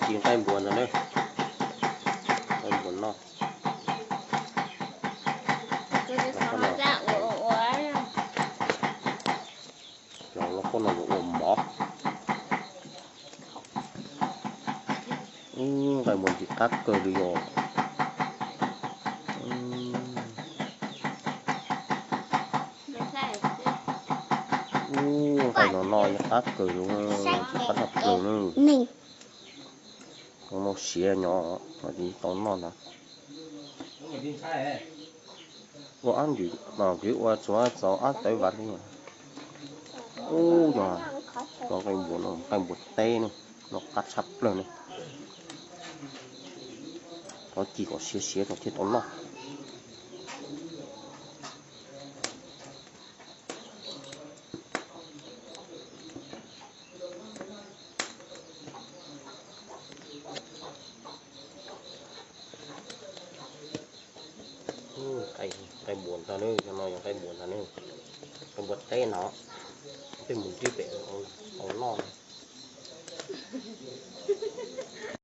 Ci nqaij npua ntag na, nqaij npua noj. Cov lauj kaub no yuav ua mov. Nqaij npua ntxim qab kawg li os. Nqaij no noj yeej qab kawg li, ntxim qab tshaj plaws na. Tau noj siav nyo, tau noj ntag. Ua ab ntsis, kuv ua tsuav txaus ab tawv vas li. Ub, yog cov nqaij npua no, nqaij npua teb ne, noj qab tshaj plaws ne. Cov ci kom siav siav kom thiaj tau noj. Nqaij npua ntag na, no yog nqaij npua ntag na, nqaij npua teb no, peb mus ntsib pem tau noj.